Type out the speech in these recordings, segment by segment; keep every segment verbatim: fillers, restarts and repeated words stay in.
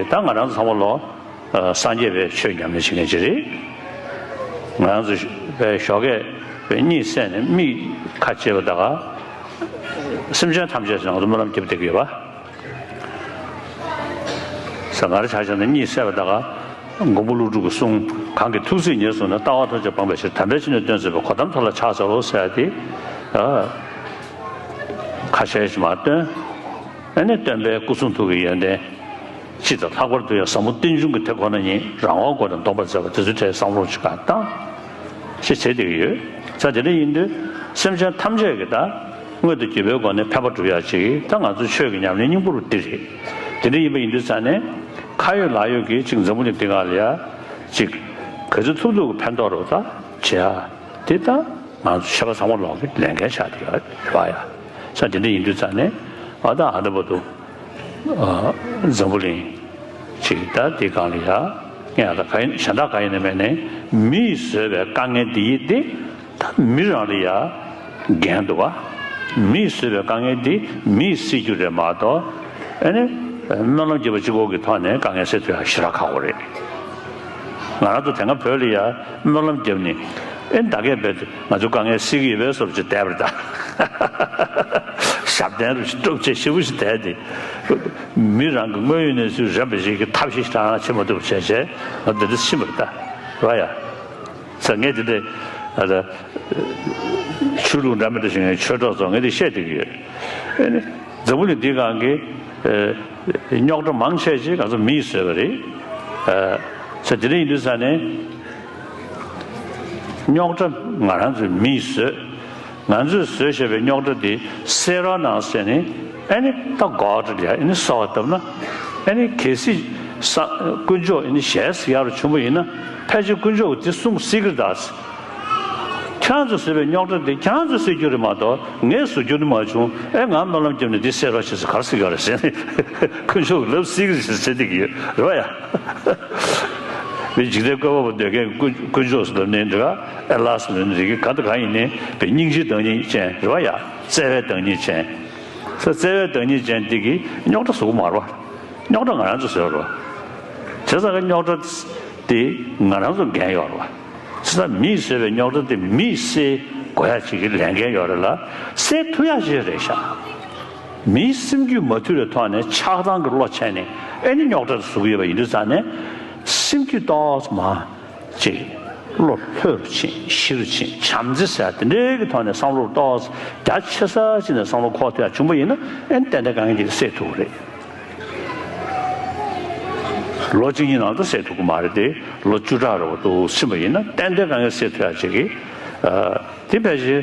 ད་ང་རང་ཚོ་ཚང་མ་ལོ་སངས་རྒྱས་པའི་ཆོས་ཉམས་ལེན་བྱེད་མཁན་ཅིག་རེད། ང་རང་ཚོ་བའི་ཞོགས་ཀས་པའི་གཉིད་སད་ནས་མིག་ཁ་ཕྱེ་བ་ད་ག་སེམས་ཅན་ཐམས་ཅད་ཀྱིས་ང་ཚོ་སྨོན་ལམ་བརྒྱབ་བསྡད་ཀྱི་ཡོད་པ། ས་ང་རང་ཆ་བཞག་ན་གཉིད་སད་པ་ད་ག་མགོན་པོ་ཀླུ་སྒྲུབ་ཀྱི་གསུང་གང་གིས་ཐུགས་བརྩེས་ཉེར་བཟུང་ནས་ལྟ་བ་ཐམས་ཅད་སྤངས་པའི་ཕྱིར་དམ་པའི་ཆོས་ནི་སྟོན་མཛད་པའི་གོ་ཏམ་མཐའ་ལ་ཕྱག་འཚལ་ལོ་ཟེར་ཏེ། ཁ་ཤས་ཤིག་མར་བཏོན། ཨ་ནི་སྟོན་པའི་སྐུ་གསུང་ཐུགས་ཀྱི་ཡོན་ཏན་སྤྱི་དང་ལྷག་པར་དུ་ཡང་ཟབ་མོ་རྟེན་འབྱུང་གི་དེ་ཁོ་ན་ཉིད་རང་དབང་སྒོ་ནས་འདོགས་པར་མཛད་པ་དེ་ཚོའི་གྲས་བསམ་བློ་ཅིག་ག་བཏང་། ཞེས་བྱེད་བསྡད་ཀྱི་ཡོད། ས་དེ་འདྲ་ཡིན་དུས་སེམས་ཅན་ཐམས་ཅད་ཀྱི་ད་མངོན་དུ་གྱུར་པའི་སྒོ་ནས་ཕན་པ་སྒྲུབ་ཡག་ཅིག་ད་ང་ཚོའི་ཆོས་ཀྱི་ཉམས་ལེན་སྙིང་པོ་རུ་འདི་རེད། དེ་འདྲ་ཡིན་པ་ཡིན་དུས་ཙང་ནས་ཁ་ཡོད་ལག་ཡོད་ཀྱིས་ཅིག་འཛམ་བུ་གླིང་འདི་སྒང་ལ་ཡ་ཅིག་ག་ཚོད་ཐུབ་ཐུབ་ཀྱི་ཕན་ཐོགས་རུ་ད་བྱེད་ཡ་དེ་ད། ང་ཚོ་ཤེས་པ་ཚང་མ་ལོག་གི་ལས་འགན་ཆགས་བསྡད་ཡོད་རེད་བ་ཡ། ས་དེ་འདྲ་ཡིན་དུས་ཙང་ནས་ཨ་ད་ཨ་ད་བར་དུ་འཛམ་བུ་གླིང་ཅིག་ད་དེ་སྒང་ལ་ཡ་ངས་ཨ་ད་ག་ཡིན་གཞན་དག་ག་ཡིན་ན་མེད་ནས་མིས་བཟོས་པའི་དཀའ་ངལ་འདི་ཡིས་ཏེ་ད་མི་རང་ལ་ཡ་འགན་འདུག་བ། མིས་བཟོས་པའི་དཀའ་ངལ་འདི་མིས་སེལ་རྒྱུ་རེད་མ་གཏོགས་ཨ་ནི་སྨོན་ལམ་རྒྱབ་པ་གཅིག་པོ་གི་ཐོག་ནས་དཀའ་ངལ་སེལ་ཐུབ་ཡ་ཞེ་དྲག་ཁག་པོ་རེད། ང་རང་ཚོ་དེ་སྔ་བོད་ལ་ཡ་སྨོན་ལམ་བརྒྱབ་ནས་ཨེ་ད་གས་བས་ང་ཚོ་དཀའ་ངལ་སེལ་གྱི་ཡོད་པའི་བཟོ་འདྲ་ཅིག་བསྡད་པ་རེད་ད། ཞབས་བརྟན་རུ་ཞིག་སྟོབས་ཆེ་ཞེ་པོ་ཞིག་བསྡད་དེ། མི་རང་གི་དངོས་ཡོད་གནས་ཚུལ་རན་པ་ཞིག་གི་ཐབས་ཤེས་ཤིག་རང་བྱེད་མ་ཐུབ་པ་བྱས་བྱས་ང་འདི་འདྲ་ཕྱིན་པ་རེད་ད། རེད་བ་ཡ། ས་ངས་འདི་འདྲ་ཨ་ད་ཆོས་ལུགས་འདྲ་མི་འདྲ་ཞིག་ངའི་ཆོས་གྲོགས་ཚོ་ངས་འདི་བཤད་བསྡད་ཀྱི་ཡོད། ཨེ་ནི། འཛམ་བུ་གླིང་འདིའི་སྒང་གི་རྙོག་དྲ་མང་ཆེ་ཞིག་ང་ཚོ་མིས་བཟོས་པ་རེད། ས་དེ་འདྲ་ཡིན་དུས་ས་ནས་རྙོག་དྲ་ང་རང་ཚོས་མིས་བཟོས། ང་ཚོས་བཟོས་བཞག་པའི་རྙོག་དྲ་དེ་སེལ་རོགས་གནང་ཟེར་ནས་ཨ་ནི་ད་གོ་ཏྲ་ལ་ཨ་ནི་གསོལ་བ་བཏབ་ན་ཨ་ནི་གལ་སྲིད་ས་དཀོན་མཆོག་ཨ་ནི་ཞལ་གཟིགས་ཡག་རུ་བྱུང་བ་ཡིན་ན་ཕལ་ཆེར་དཀོན་མཆོག་གིས་དེ་གསུང་སྲིད་ཀྱི་རེད་ད། ཁྱེད་རང་ཚོས་བཟོས་པའི་རྙོག་དྲ་དེ་ཁྱེད་རང་ཚོས་སེལ་རྒྱུ་རེད་མ་གཏོགས་ངས་བཟོ་རྒྱུ་ནི་མ་བྱུང་། ཨེ་ང་སྨོན་ལམ་བརྒྱབ་ནས་འདི་སེལ་རོགས་བྱེད་ཟེར་ག་རེ་ཟེར་གྱི་ཡོད་རེད་ཟེར་ནས་དཀོན་མཆོག་གིས་ལབ་སྲིད་ཀྱི་རེད་ཟེར་བྱེད་བསྡད་ཀྱི་ཡོད་རེད་བ་ཡ། མི་འཇིག་རྟེན་བཀོད་པ་པོ་སྡོད་མཁན་དཀོན་དཀོན་མཆོག་ཟེར་ལབ་ནའི་འདྲ་ག་ཨེ་ལ་ཟེར་ལབ་ནའི་འགྲིག་གི་ག་དང་ག་ཡིན་ནའི་བའི་སྙིང་རྗེའི་བདག་ཉིད་ཅན་རེད་བ་ཡ། བརྩེ་བའི་བདག་ཉིད་ཅན། ས་བརྩེ་བའི་བདག་ཉིད་ཅན་འདི་གིས་རྙོག་དྲ་བཟོ་གི་མ་རེད་བ། རྙོག་དྲ་ང་རང་ཚོས་བཟོས་རེད་བ། བྱས་ཙང་གི་རྙོག་དྲ་དེ་ང་རང་ཚོ་འགན་ཡོད་རེད་བ། བྱས་ཙང་མིས་བཟོས་པའི་རྙོག་དྲ་དེ་མིས་སེལ་དགོས་ཡ་ཅིག་གི་ལས་འགན་ཡོད་རེད་ལ། སེལ་ཐུབ་ཡ་ཅིག་རེད་ཤག་མིའི་སེམས་རྒྱུད་མ་ཐུལ་བའི་ཐོག་ནས་ཆགས་སྡང་གི་བློ་ཆད་ནས་ཨེ་ནི་རྙོག་དྲ་དེ་བཟོ་གི་ཡོད་པ་ཡིན་དུས་ཙང་ནས་སེམས་རྒྱུད་ཏོག་ཙམ་མ་ཅིག་བློ་ལྷོད་རུ་ཕྱིན་ཞི་རུ་ཕྱིན་བྱམས་བརྩེ་ཟེར་ཡ་དེ་འདྲའི་གི་ཐོག་ནས་བསམ་བློ་ཏོག་ཙམ་རྒྱ་ཆེ་ས་ཅིག་ནས་བསམ་བློ་འཁོར་ཐུབ་ཡ་བྱུང་པ་ཡིན་ན་ཨེ་ནི་ཏན་ཏན་དཀའ་ངལ་འདི་སེལ་ཐུབ་ཀྱི་རེད། ལོ་གཅིག་གཉིས་ནང་དུ་སེལ་ཐུབ་ཀྱི་མ་རེད་དེ། ལོ་བཅུ་ཕྲག་རེ་བ་དུ་ཕྱིན་པ་ཡིན་ན་ཏན་ཏན་དཀའ་ངལ་སེལ་ཐུབ་ཡ་ཅིག་གི་དེ་ཕལ་ཆེར་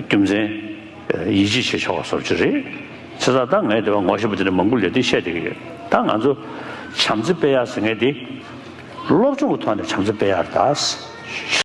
རྒྱུ་མཚན་ཡིད་ཆེས་བྱེད་ཆོག་པ་བཟོ་རྒྱུ་རེད། བྱས་ཙང་ད་ངས་དེ་བ་ངོ་ཤེས་པ་དེ་འདྲ་མང་པོ་ལས་དེ་བཤད་བསྡད་ཀྱི་ཡོད། ད་ང་ཚོ་བྱམས་བརྩེ་སྤེལ་ཡ་ཟེར་མཁན་དེ་སློབ་སྦྱོང་གི་ཐོག་ནས་བྱམས་བརྩེ་སྤེལ་ཡ་རེད་ད།